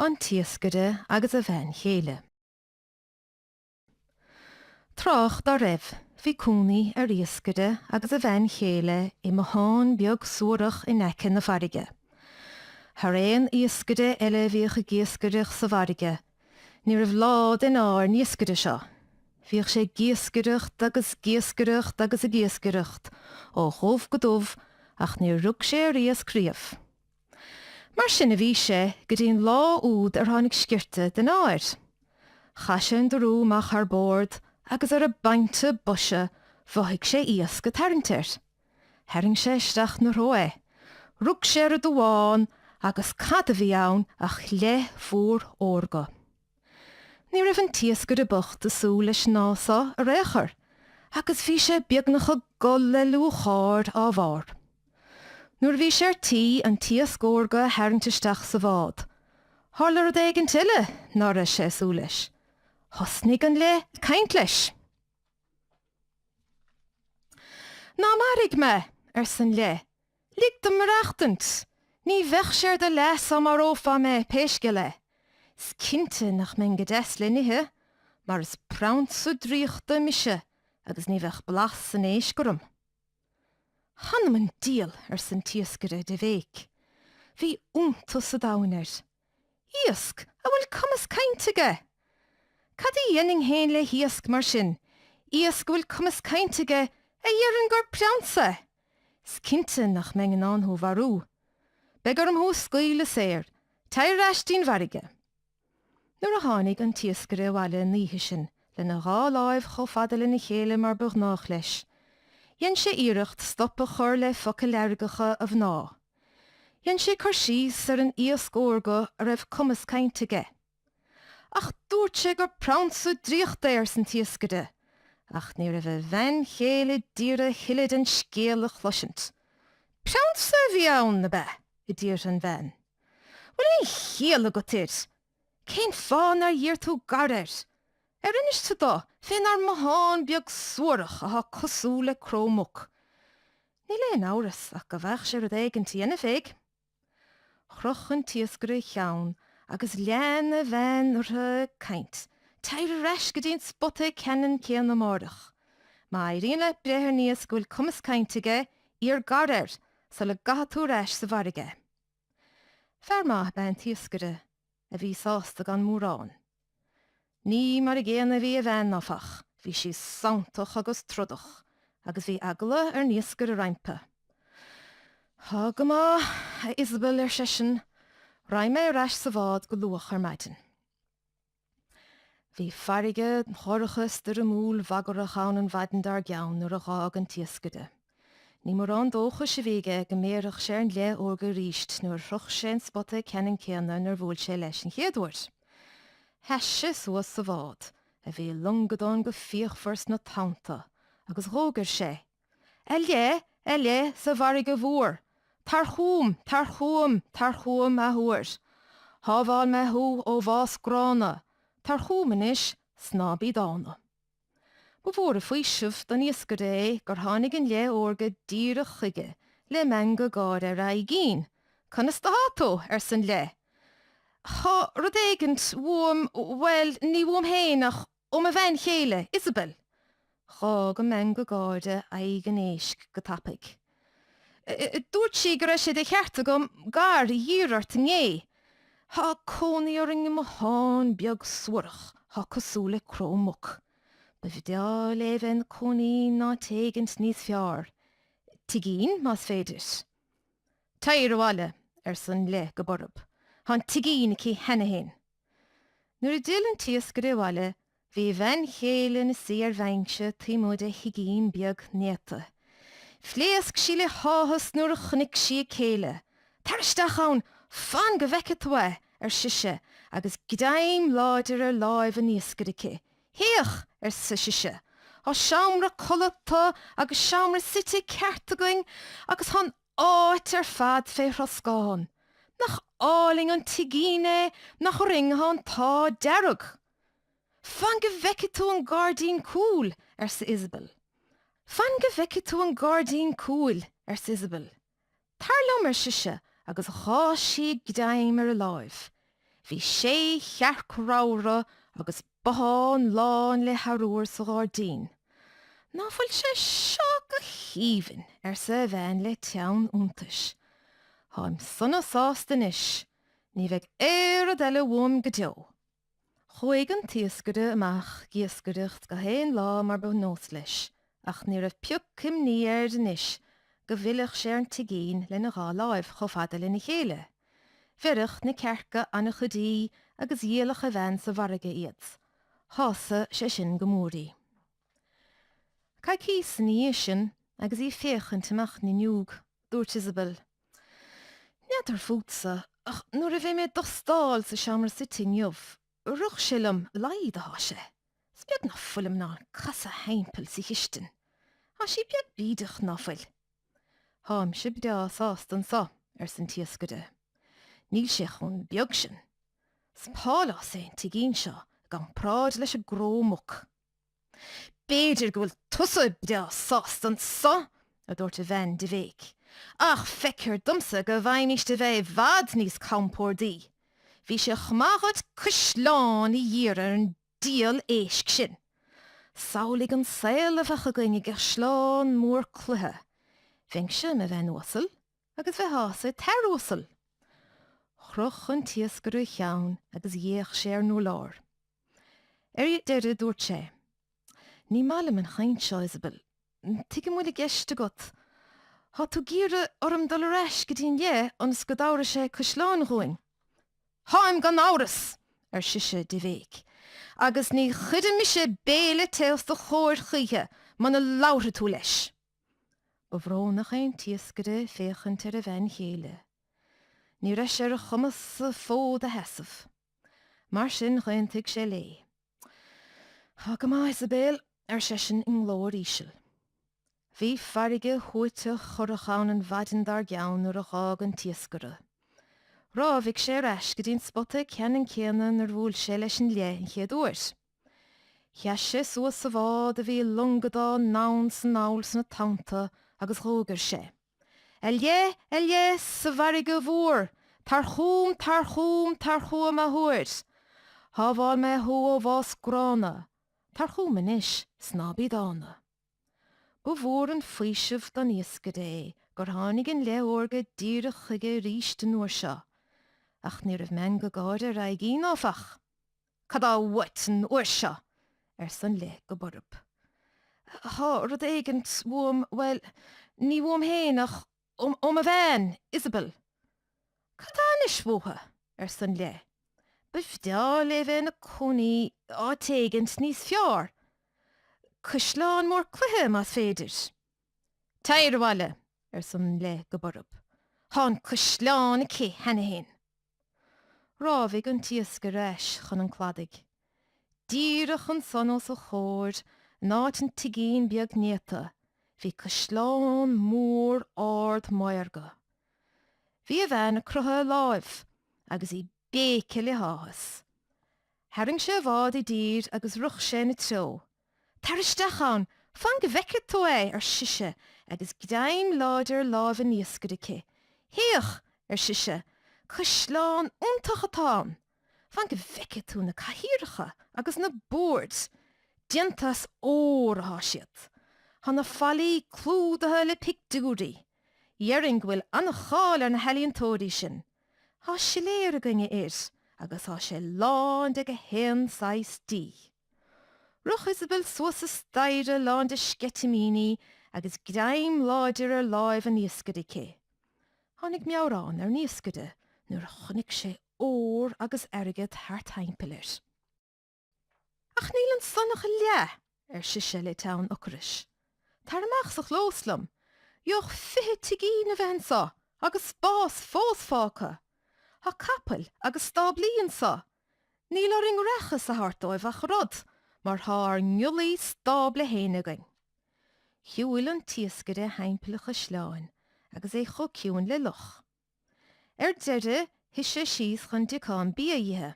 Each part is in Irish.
An tIascaire agus a Bhean Chéile. Tráth dá raibh, bhí cónaí ar iascaire agus a bhean chéile i mbothán beag suarach in aice na farraige. Thar aon iascaire eile a bhíodh ag iascaireacht sa bhfarraige, ní raibh lá den ádh ar an iascaire seo. Bhíodh sé ag iascaireacht agus ag iascaireacht agus ag iascaireacht ó dhubh go dubh ach níor rug sé ar iasc riamh. Mar sin a bhí sé go dtí an lá úd ar tháinig sciorta den ádh air. Chaith sé an dorú amach thar bord agus ar an bpointe boise mhothaigh sé iasc ag tarraingt air. Tharraing sé isteach 'na threo é. Rug sé ar an damhán agus cad a bhí ann ach leith mhór órga. Ní raibh an t-iascaire bocht ag súil leis an ádh so ar aon chor, agus bhí sé beagnach ag gol le lúcháir á bharr. Nuair a bhí sé ar tí an t-iasc órga a tharraingt isteach sa bhád, tharla rud éigint eile ná raibh sé ag súil leis. Thosnaigh an leith ag caint leis. Ná maraigh mé! arsa an leith. Lig dom maireachtaint! Ní bheadh sé ar do leas dá marófá mé, pé scéal é. Is cinnte nach mbeinn go deas le n-ithe, mar is prionsa draíochta mise agus ní bheadh blas an éisc orm. Th'anam 'on diabhal! arsa an t-iascaire de bhéic. Bhí iontas an domhain air. Iasc a bhfuil cumas cainte aige! Cad a dhéanfainn féin le hiasc mar sin, iasc a bhfuil cumas cainte aige a dheireann gur prionsa é! Is cinnte nach mbeinn in ann thú a mharú. Beidh orm thú a scaoileadh saor. Téir ar ais dtí'n bhfarraige. Nuair a tháinig an t-iascaire abhaile an oíche sin, lena dhá láimh chomh fada lena chéile mar ba ghnách leis, dhein sé iarracht stop a chur le focail fheargacha a mhná. Dhein sé cur síos ar an iasc órga a raibh cumas cainte aige. Ach dúirt sé gur prionsa draíochta é, arsa an t-iascaire, ach ní raibh a bhean chéile d'iarraidh a thuilleadh den scéal a chloisint. Prionsa a bhí ann, ab ea? a d'iarr an bhean. Bhfuil aon chiall agat air? Cén fáth nár iarr tú gar air? Ar inis tú dó fénár mbothán beag suarach athá cosúil le cró muc? Níl aon amhras ach go bhfaigheadh sé rud éigint a dhéanamh fé. Chroch an t-iascaire a cheann agus lean a bhean uirthi ag caint, Téir ar ais go dtí an spota ceannann céanna amáireach. Má éiríonn leat breith ar an iasc go bhfuil cumas cainte aige, iarr gar air sula gcaithfidh tú ar ais sa bhfarraige é. Fear maith ab ea an t-iascaire, a bhí sásta gan mórán. Ní mar a gcéanna a bhí a bhean, áfach, bhí sí santach agus trodach, agus bhí eagla ar an iascaire roimpi. Tá go maith, a Isabel, ar seisean, raghaidh mé ar ais sa bhád go luath ar maidin. Bhí farraige dhorcha stoirmiúil bhagrach ann an mhaidin dár gceann nuair a dh'fhág an t-iascaire. Ní mórán dóchais a bhí aige go mbéarfadh sé ar an leith órga arís nuair a shroich sé an spota ceannann céanna inar bhuail sé leis an chéad uair. Sheas sé suas sa bhád, a bhí ag longadán go fíochmhar sna tonnta, agus dh'fhógair sé, A leith, a leith sa bhfarraige mhór, tar chugam, tar chugam, tar chugam athuair. Shábháil mé thú ó bhás gránna, tar chugam anois 's ná bí dána. Ba mhór an faoiseamh don iascaire é gur tháinig an leith órga díreach chuige le meangadh gáire ar a aghaidh. Conas atá tú? arsa an leith. Tá rud éigint uaim, bhuel, ní uaim féin ach ó mo bhean chéile, Isabel. Dh'fhág an meangadh gáire aghaidh an éisc go tapaidh. Dúirt sí go raibh sé de cheart agam gar a dh'iarraidh ort inné. Tá cónaí orainn i mbothán beag suarach thá cosúil le cró muc. Ba bhreá léi bheith ina cónaí in áit éigint níos fearr. Tigín, más féidir. Téir abhaile, arsa an leith go borb. Thá an tigín aici cheana fhéin. Nuair a d'fhill an t-iascaire abhaile bhí a bhean chéile ina suí ar bhinse taobh amuigh de thigín beag néata. Phléasc sí le háthas nuair a chonaic sí a céile. Tar isteach ann! Fan go bhfeice tú é! ar sise agus greim láidir ar láimh an iascaire aici. Féach! arsa sise. Tá seomra codlata agus seomra suite ceart againn agus tá an áit ar fad fé throscán. Nach álainn an tigín é, nach orainn athá an t-ádh dearg! Fan go bhfeice tú an gairdín cúil, arsa Isabel. Fan go bhfeice tú an gairdín cúil, arsa Isabel. Tar liom, ar sise, agus ghabh sí greim ar a láimh. Bhí sé chearc ramhra agus bothán lán le harbhar sa ghairdín. Ná fuil sé seo go haoibhinn, arsa a bhean le teann iontais. Táim sona sásta anois. Ní bheidh aon rud eile uaim go deo. Chuaigh an t-iascaire amach ag iascaireacht gach aon lá mar ba nós leis, ach ní raibh pioc imní air anois go bhfillfeadh sé ar an tigín lena dhá láimh chomh fada lena chéile. Bheireadh na cearca an-chuid dí agus dhíolfadh a bhean sa mhargadh iad. Shásaigh sé sin go mór í. Coicíos ina dhiaidh sin, agus í ag féachaint amach an fhuinneog, dúirt Isabel, N'fheadar fútsa, ach nuair a bhí mé ag dustáil sa seomra suite inniu, rith sé liom a laghad atá sé. Is beag ná fuilim in ann casadh thimpeall sa chistin. Tá sí beag bídeach, ná fuil? Táimse breá sásta anso, arsa an t-iascaire. Níl sé chomh beag sin. Is pálás é an tigín seo i gcomparáid leis an gcró muc. B'fhéidir go bhfuil tusa breá sásta anso, a dúirt a bhean de bhéic, ach feictear domsa go bhfaighimíst a bheith i bhfad níos compórdaí. Bhí sé chomh maith dhuit caisleán a iarraidh ar an diabhal éisc sin. Samhlaigh an saol a bheadh againn i gcaisleán mór cloiche. Bheinnse i mo bhean uasal agus bheifeása id t'fhear uasal. Chroch an t-iascaire a cheann agus d'fhéach sé ar an urlár. Ar deireadh dúirt sé, Ní maith liom an chaint seo, Isabel. Tuigim a bhfuil i gceist agat. Tá tú ag iarraidh orm dul ar ais go dtí an liath ionas go dtabharfaidh sé caisleán dhúinn. Táim gan amhras! ar sise de bhéic. Agus ní chuirfidh mise béile te os do chomhair choíche muna labharfaidh tú leis! Ba bhrónach é an t-iascaire féachaint ar a bhean chéile. Ní raibh sé ar a chumas sa bhfód a sheasamh. Mar sin dh'aontaigh sé léi. Tá go maith, Isabel, ar seisean i nglór íseal. Bhí farraige shuaiteach chorrach ann an mhaidin dár gceann nuair a dh'fhág an t-iascaire. Rámhaigh sé ar ais go dtí an spota ceannann céanna 'nar bhuail sé leis an liath an chéad uair. Sheas sé suas sa bhád a bhí ag longadán anonn 's anall sna tonnta agus dh'fhógair sé, A liath, a liath, sa bhfarraige mhór, tar chugam, tar chugam, tar chugam athuair. Shábháil mé thú ó bhás gránna, tar chugam anois 's ná bí dána. Ba mhór an faoiseamh don iascaire é gur tháinig an liath órga díreach chuige aríst an uair seo, ach ní raibh meangadh gáire ar aghaidh Fhinn, áfach. Cad tá uait an uair seo? arsa an liath go borb. Tá rud éigint uaim, bhuel, ní uaim féin ach Ó mo bhean, Isabel. Cad tá anois uaithi? arsa an liath. Ba bhreá léi bheith ina cónaí áit éigint níos fearr. Caisleán mór cloiche, más féidir. Téir abhaile, arsa an liath go borb. Tá an caisleán aici cheana féin. Rámhaigh an t-iascaire ar ais chun an chladaigh. Díreach ansan os a chomhair, in áit an tigín beag néata, bhí caisleán mór ard maorga. Bhí a bhean ag croitheadh a láimh agus í béice le háthas. Tharraing sé a bhád i dtír agus rith sé ina treo. Tar isteach ann, fan go bhfeicfidh tú é, ar sise agus greim láidir ar láimh an iascaire aici. Féach, ar sise, caisleán iontach atá ann. Fan go bhfeicfidh tú na cathaoireacha agus na boird. Déanta as ór atá siad. Tá na fallaí clúdaithe le pictiúirí. Dhéarfainn go bhfuil an-cháil ar na healaíontóirí sin. Tá siléar againn a fhir agus tá sé lán de gach aon saghas dí. Rith Isabel suas an staighre lán de sceitimíní agus greim láidir ar láimh an iascaire aici. Tháinig meabhrán ar an iascaire nuair a chonaic sé ór agus airgead thart thimpeall air. Ach níl ansan ach a leath, ar sise le teann ocrais. Tar amach sa chlós liom. Gheobhadh 20 tigín a bheith anso agus spás fós fágtha. Tá capaill agus stáblaí anso. Níl orainn aireachas a thabhairt dóibh ach rud, mar tá ár ngiollaí stábla fhéin againn. Shiúil an t-iascaire thimpeall an chaisleáin agus é chomh ciúin le luch. Ar deireadh, shuigh sé síos chun diocán bia a ithe.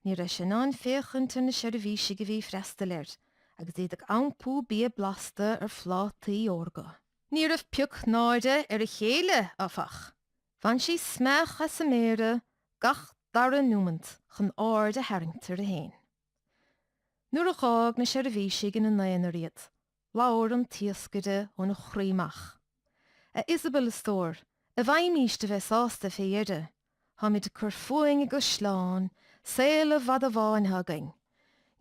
Ní raibh sé in ann féachaint ar na seirbhísigh a bhí ag freastal air agus iad ag iompú bia blasta ar phlátaí órga. Ní raibh pioc náire ar a chéile, áfach. Bhain sí smeach as a méara gach. dara nóimeant chun aird a tharraingt uirthi féin. Nuair a dh'fhág na seirbhísigh ina n-aonar iad, labhair an t-iascaire óna chroí amach. A Isabel, a stór, an bhfaighimíst a bheith sásta fé dheireadh? Táimid ag cur fúinn i gcaisleán, saol i bhfad an bháin atá againn.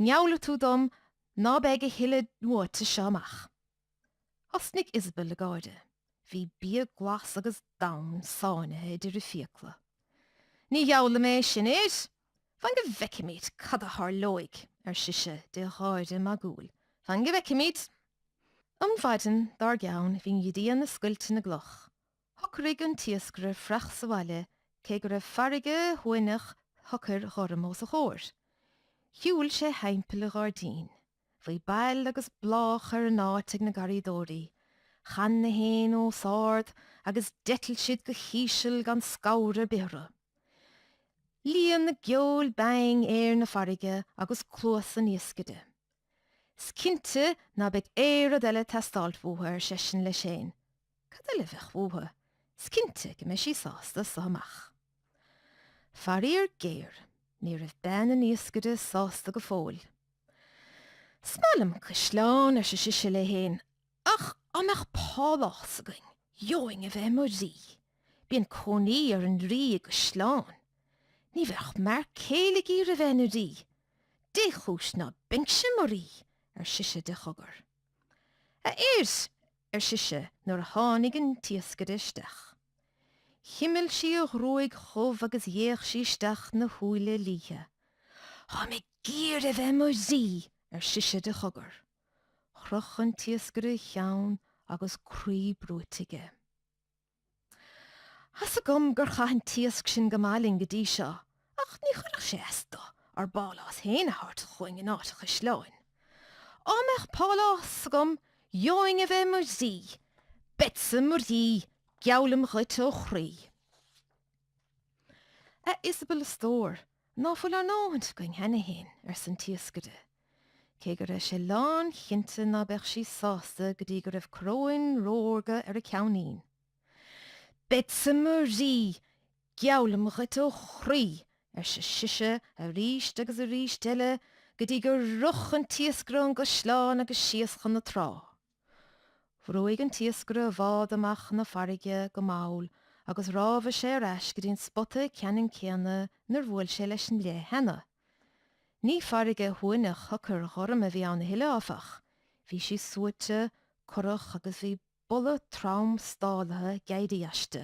Ngeallfaidh tú dom ná beidh a thuilleadh uait as seo amach. Thosnaigh Isabel ag gáire. Bhí bia glas agus donn sáinnithe idir a fiacla. Ní gheallfaidh mé é sin, a fhir! Fan go bhfeicfimid cad a tharlóidh, ar sise de gháire magúil. Fan go bhfeicfimid! An mhaidin dár gceann bhí an ghrian ag scoilteadh na gcloch. Shocraigh an t-iascaire fuireach sa bhaile cé go raibh farraige shuaimhneach shocair ghorm os a chomhair. Shiúil sé thimpeall an ghairdín. Bhí bail agus bláth ar an áit ag na garraíodóirí. Chan na héin os ard agus d'eitil siad go híseal gan scamhar ar bith orthu. Líon a gceol binn aer na farraige agus cluas an iascaire. 'S cinnte ná beidh aon rud eile ag teastáilt uathu, ar seisean leis féin. Cad eile a bheadh uathu? 'S cinnte go mbeidh sí sásta as so amach. Faraor géar, ní raibh bean an iascaire sásta go fóill. 'S maith liom caisleán, arsa sise léi féin, 'ach á mbeadh pálás againn, gheobhainn a bheith i mo rí. Bíonn cónaí ar an rí i gcaisleán. Ní bheadh m'fhear céile ag iarraidh a bheith ina rí. Dé chúis ná beinnse i mo rí, ar sise de chogar. 'A fhir! ar sise nuair a tháinig an t-iascaire isteach. Chimil sí a ghruaig dhubh agus d'fhéach sí isteach 'na shúile liatha. 'Táim ag iarraidh a bheith i mo rí! ar sise de chogar. Chroch an t-iascaire a cheann agus croí brúite aige. Tá's agam gur chaith an t-iasc sin go maith linn go dtí seo, ach ní chuirfeadh sé as dó ár bpálás féin a thabhairt chugainn in áit an chaisleáin. Á mbeadh pálás agam, gheobhainn a bheith i mo rí! Beadsa i mo rí, geallaim dhuit ó chroí. A Isabel a stór, ná fuil ár ndóthaint againn cheana féin, arsa an t-iascaire, cé go raibh sé lánchinnte ná beadh sí sásta go dtí go raibh coróin rórga ar a ceainnín. Beadsa i mo rí, geallaim dhuit ó chroí, arsa sise arís agus arís eile go dtí gur shroich an t-iascaire an gcaisleán agus síos chun na trá. Bhrúigh an t-iascaire a bhád amach chun na farraige go mall agus rámhaigh sé ar ais go dtí an spota ceannann céanna 'nar bhuail sé leis an leith cheana. Ní farraige shuaimhneach shocair ghorm a bhí ann a thuilleadh, áfach. Bhí sí suaite, corrach agus bhí boladh trom stálaithe ag éirí aisti.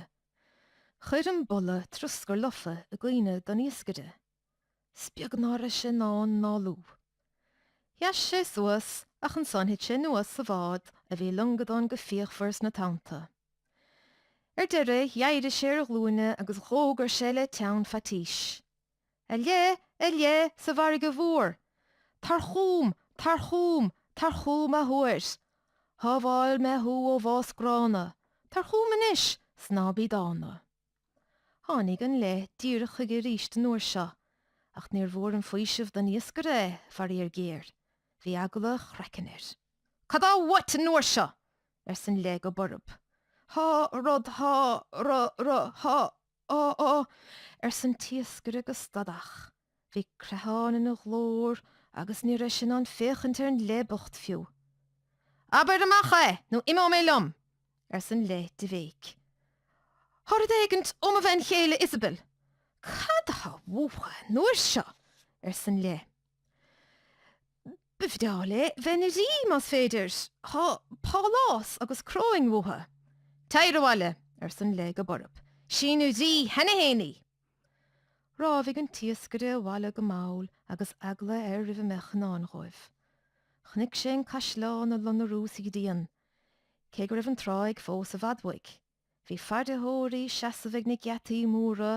Chuir an boladh troscar lofa i gcuimhne don iascaire. 'S beag ná raibh sé in ann análú. Sheas sé suas ach ansan thit sé anuas sa bhád a bhí ag longadán go fíochmhar sna tonnta. Ar deireadh d'éirigh sé ar a ghlúine agus dh'fhógair sé le teann faitís. A leith, a leith, sa bhfarraige mhór! Tar chugam, tar chugam, tar chugam athuair! Shábháil mé thú ó bhás gránna, tar chugam anois 's ná bí dána. Tháinig an leith díreach chuige arís an uair seo, ach níor mhór an faoiseamh don iascaire é, faraor géar. Bhí eagla a chraicinn air. Cad tá uait an uair seo? arsa an leith go borb. Thá rud, thá, ru, ru, thá, Á, á, arsa an t-iascaire go stadach. Bhí creathán ina ghlór agus ní raibh sé in ann féachaint ar an leith bocht fiú. Abair amach é nó imeoidh mé liom! arsa an leith de bhéic. Thá rud éigint ó mo bhean chéile Isabel. Cad atá uathu an uair seo? arsa an leith. Ba bhreá léi bheith ina rí, más féidir. Thá pálás agus coróin uathu. Téir abhaile, arsa an leith go borb. 'Sí ina rí cheana fhéin í. Rámhaigh an t-iascaire abhaile go mall agus eagla air roimh a mbeadh i ndán dhóibh. Chonaic sé an caisleán ag lonrú sa ghrian, cé go raibh an tráigh fós i bhfad uaidh. Bhí fairtheoirí ag seasamh ag na geataí móra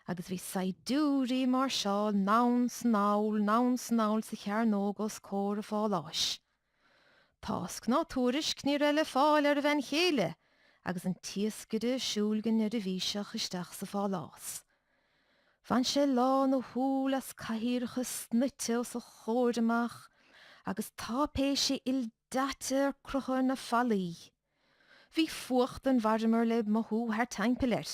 agus bhí saighdiúirí ag máirseáil anonn 's anall, anonn 's anall sa chearnóg os comhair an pháláis. Tásc ná tuairisc ní raibh le fáil ar a bhean chéile agus an t-iascaire ag siúl go neirbhíseach isteach sa phálás. Bhain sé lán a shúl as cathaoireacha snoite os a chomhair amach agus táipéisí ildaite ar crochadh ar na fallaí. Bhí fuacht an mharmair le mothú thart timpeall air.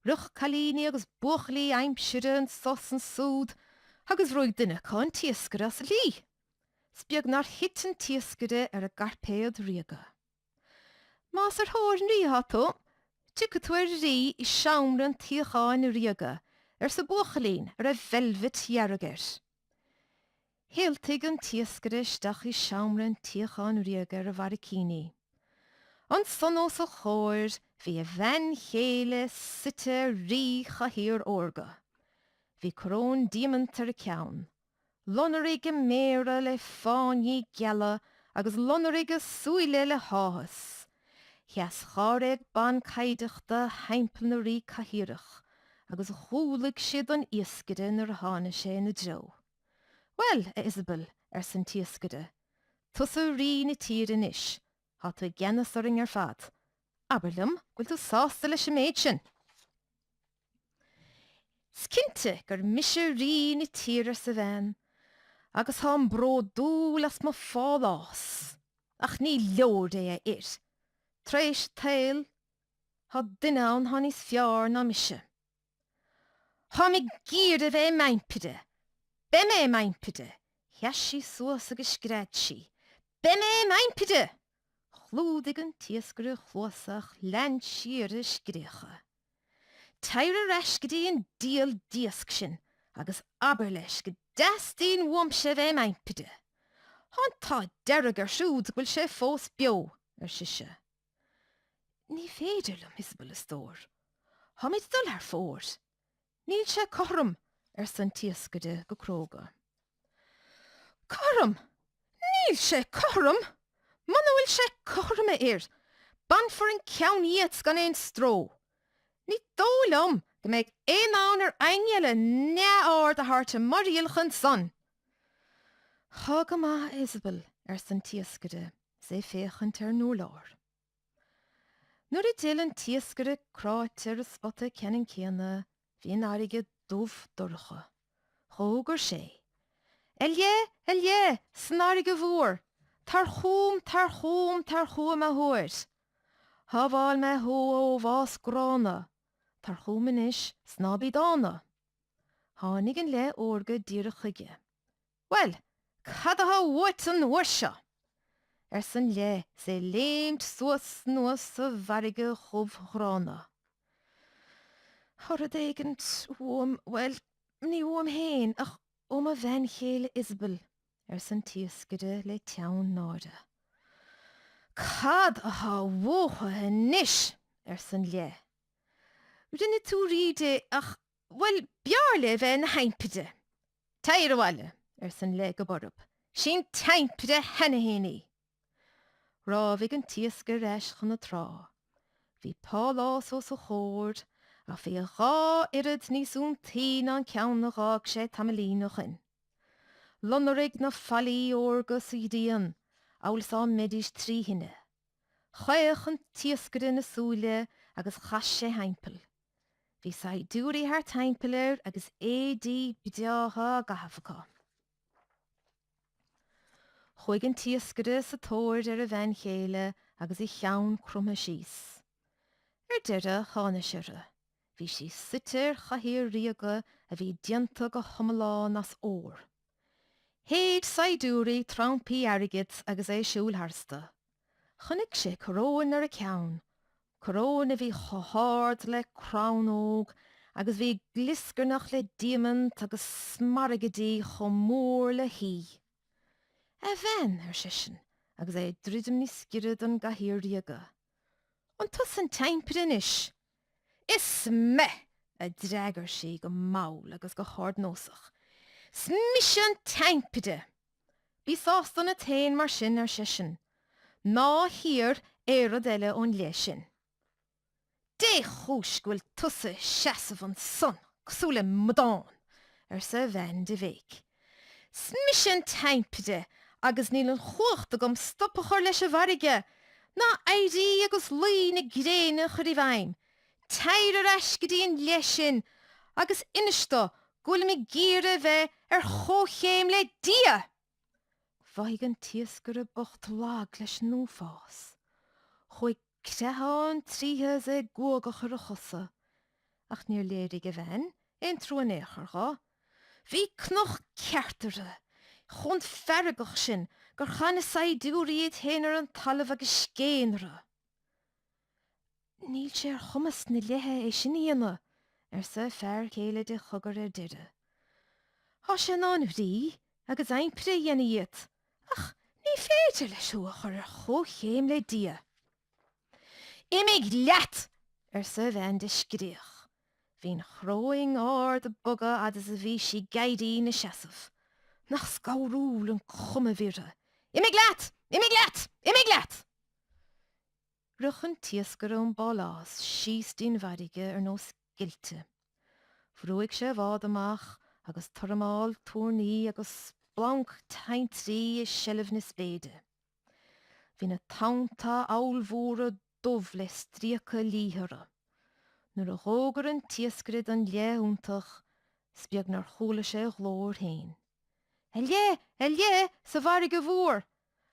Rith cailíní agus buachaillí aimsire anso 's ansúd agus ruaig duine acu an t-iascaire as a shlí. 'S beag nár thit an t-iascaire ar an gcairpéad ríoga. Más ar thóir an rí atá tú, tiocfaidh tú ar an rí i seomra an tsuíocháin ríoga, arsa buachaillín a raibh veilbhit dhearg air. Théaltaigh an t-iascaire isteach i seomra an tsuíocháin ríoga ar a bharraicíní. Ansan os a chomhair bhí a bhean chéile suite ar rí-chathaoir órga. Bhí coróin diamant ar a ceann. Lonraigh a méara le fáinní geala agus lonraigh a súile le háthas. Sheas dháréag ban caighdeachta thimpeall na rí-cathaoireach agus dhúlaigh siad don iascaire nuair a tháinig sé ina dtreo. Bhuel, a Isabel, arsa an t-iascaire, tusa rí na tíre anois, tá tú i gceannas orainn ar fad. Abair liom go bhfuil tú sásta leis an méid sin? Is cinnte gur mise rí na tíre arsa a bhean, agus táim bródúil as mo phálás, ach ní leor é a fhir. Tar éis an tsaoil, tá duine ann thá níos fearr ná mise. Táim ag iarraidh a bheith i m'impire! Beidh mé i m'impire! Sheas sí suas agus scread sí, Beidh mé i m'impire! Chlúdaigh an t-iascaire a chluasa ach lean sí uirthi ag scréachadh. Téir ar ais go dtí an diabhal d'iasc sin agus abair leis go dteastaíonn uaimse a bheith i m'impire. Tá an t-ádh dearg air siúd go bhfuil sé fós beo, ar sise. Ní féidir liom, Isabel, a stór. Táimid ag dul thar fóir. Níl sé cothrom, arsa an t-iascaire go cróga. Cothrom! Níl sé cothrom! Muna bhfuil sé cothrom, a fhir, bainfear an ceann dhíot gan aon stró. Ní dóigh liom go mbeidh aon fhonn ar éinne eile neamhaird a thabhairt ar mo rialacha ansan! Tá go maith, a Isabel, arsa an t-iascaire is é ag féachaint ar an urlár. Nuair a d'fhill an t-iascaire cráite ar a spota ceannann céanna bhí an fharraige dubh dorcha. D'fhógair sé, A leith, a leith, san fharraige mhór, tar chugam, tar chugam, tar chugam athuair. Shábháil mé thú ó bhás gránna, tar chugam anois 's ná bí dána. Tháinig an leith órga díreach chuige. Bhuel, cad atá uait an uair seo? arsa an leith is é ag léimt suas anuas sa bhfarraige dhubh ghránna. Tá rud éigint uaim, bhuel, ní uaim féin ach ó mo bhean chéile Isabel, arsa an t-iascaire le teann náire. Cad atá uathu anois? arsa an leith. Rinne tú rí di ach, bhuel, b'fhearr léi bheith ina himpire. Téir abhaile, arsa an leith go borb, 'sí an t-impire cheana fhéin í. Rámhaigh an t-iascaire ar ais chun na trá. Bhí pálás os a chomhair, ach bhí a dhá oiread níos iontaí ná an ceann a dh'fhág sé tamaillín ó shoin. Lonraigh na fallaí órga sa ghrian, amhail is dá mbeidís trí thine. Chaoch an t-iascaire na súile agus chas sé thimpeall. Bhí saighdiúirí thart timpeall air agus éidí breátha á gcaitheamh acu. Chuaigh an t-iascaire sa tóir ar a bhean chéile agus a cheann cromtha síos. Ar deireadh tháinig sé uirthi. Bhí sí suite ar chathaoir ríoga a bhí déanta go hiomlán as ór. Shéid saighdiúirí trumpaí airgid agus é ag siúl tharstu. Chonaic sé coróin ar a ceann, coróin a bhí chomh hard le crann óg agus bhí ag glioscarnach le diamaint agus smaragaidí chomh mór le haoi. A bhean, ar seisean agus é ag druidim níos giorra don gcathaoir ríoga, an tusa an t-impire anois? Is mé! a d'fhreagair sí go mall agus go hardnósach. Is mise an t-impire! Bí sásta ionat féin mar sin, ar seisean. Ná hiarr aon rud eile ón leith sin. Dé chúis go bhfuil tusa ag seasamh ansan cosúil le amadán, arsa a bhean de bhéic. 'S mise an t-impire agus níl an chumhacht agam stop a chur leis an bhfarraige, ná éirí agus luí na gréine a chur i bhfeidhm. Téir ar ais go dtí an leith sin agus inis dó go bhfuilim ag iarraidh a bheith ar chomhchéim le Dia! Mhothaigh an t-iascaire bocht lag leis an uafás. Chuaigh creathán tríothu is é ag guagach ar a chosa. Ach níor léirigh a bhean aon trua in aon chor dho. Bhí cnoc ceart uirthi, chomh feargach sin gur chaith na saighdiúirí iad féin ar an talamh agus scéin orthu. Níl sé ar chumas na leithe é sin a dhéanamh, arsa a fear céile de chogar ar deireadh. Tá sé in ann rí agus impire a dhéanamh dhíot, ach ní féidir leis thú a chur ar chomhchéim le Dia. Imigh leat! arsa a bhean de scréach. Bhí an chróing ard ag bogadh fhad is a bhí sí ag éirí ina seasamh. Nach scanrúil an chuma a bhí uirthi. Imigh leat! Imigh leat! Imigh leat! Rith an t-iascaire ón bpálás síos dtí'n bhfarraige ar nós geilte. Bhrúigh sé a bhád amach agus tormáil toirní agus splanc tintrí i seilbh na spéire. Bhí na tonnta abhalmhóra dubh le stríoca liatha orthu. Nuair a dh'fhógair an t-iascaire don leith iontach, 's beag nár chuala sé a ghlór féin. A leith! A leith! Sa bhfarraige mhór!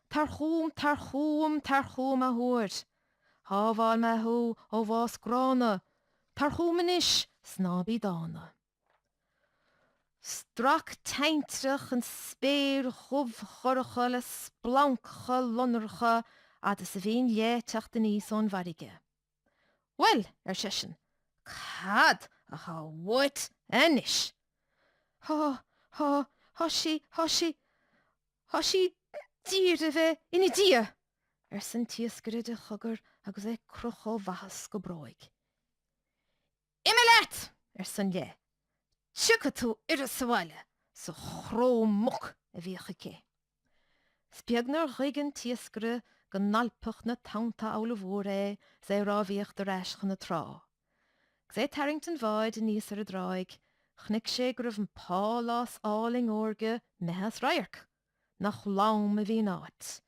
Tar chugam, tar chugam, tar chugam athuair! Shábháil mé thú ó bhás gránna, tar chugam anois 's ná bí dána. Strac tintreach an spéir dhubh dhorcha le splancacha lonracha fhad is a bhí an leith ag teacht aníos ón bhfarraige. Bhuel, ar seisean, cad athá uait anois? Thá, thá, thá sí, thá sí, thá sí d'iarraidh a bheith ina dia! arsa an t-iascaire de chogar agus é crochta ó bhathas go bróig. Imigh leat! arsa an leith. Tiocfaidh tú uirthi sa bhaile, sa chró muc a bhíodh aici. 'S beag nár ghuigh an t-iascaire go n-alpfadh na tonnta abhalmhór é 's é ag rámhaíocht ar ais chun na trá. 'Gus é ag tarraingt an bháid aníos ar an dtráigh, chonaic sé go raibh an pálás álainn órga imithe as radharc. Nach lom a bhí an áit.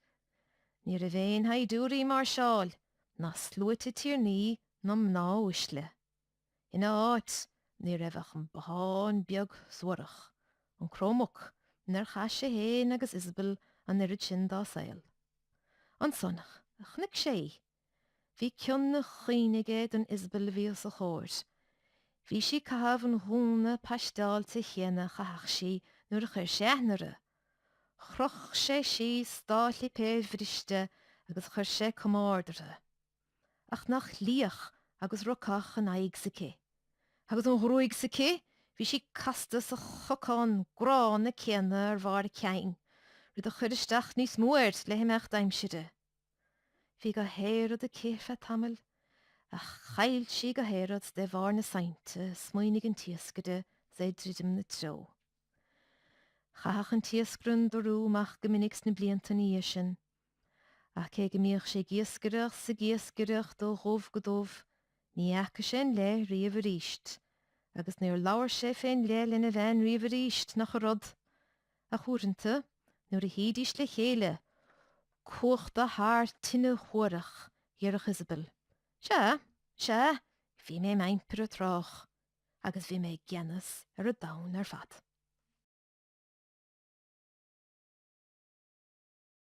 Ní raibh aon shaighdiúirí ag máirseáil, ná sluaite tiarnaí ná mná uaisle. Ina áit, ní raibh ach an bothán beag suarach, an cró muc, inar chaith sé féin agus Isabel an oiread sin dá saol. Ansan, chonaic sé í. Bhí cion na cuimhne aige don Isabel a bhí os a chomhair. Bhí sí ag caitheamh an ghúna paisteáilte chéanna a chaitheadh sí nuair a chuir sé aithne uirthi. Chroch sé síos dá shlipéir bhriste agus chuir sé cuma ard uirthi. Ach nach liath agus rocach an aghaidh s'aici. Agus an ghruaig s'aici, bhí sí casta sa chocán gránna céanna ar bharr a cinn, rud a chuir isteach níos mó air le himeacht aimsire. Bhí gach aon rud aici ar feadh tamaill, ach chaill sí gach aon rud de bharr na sainte, a smaoinigh an t-iascaire 's é ag druidim na treo. Chaitheadh an t-iascaire an dorú amach go minic sna blianta ina dhiaidh sin. Ach cé go mbíodh sé ag iascaireacht 's ag iascaireacht ó dhubh go dubh, ní fhaca sé an leith riamh aríst, agus níor labhair sé fén leith lena bhean riamh aríst, nach ea rud! Ach uaireanta, nuair a shuídís le chéile, cuachta thar tine shuarach, dhéarfadh Isabel, Sea, sea, bhí mé im' impire tráth, agus bhí mé i gceannas ar an domhan ar fad.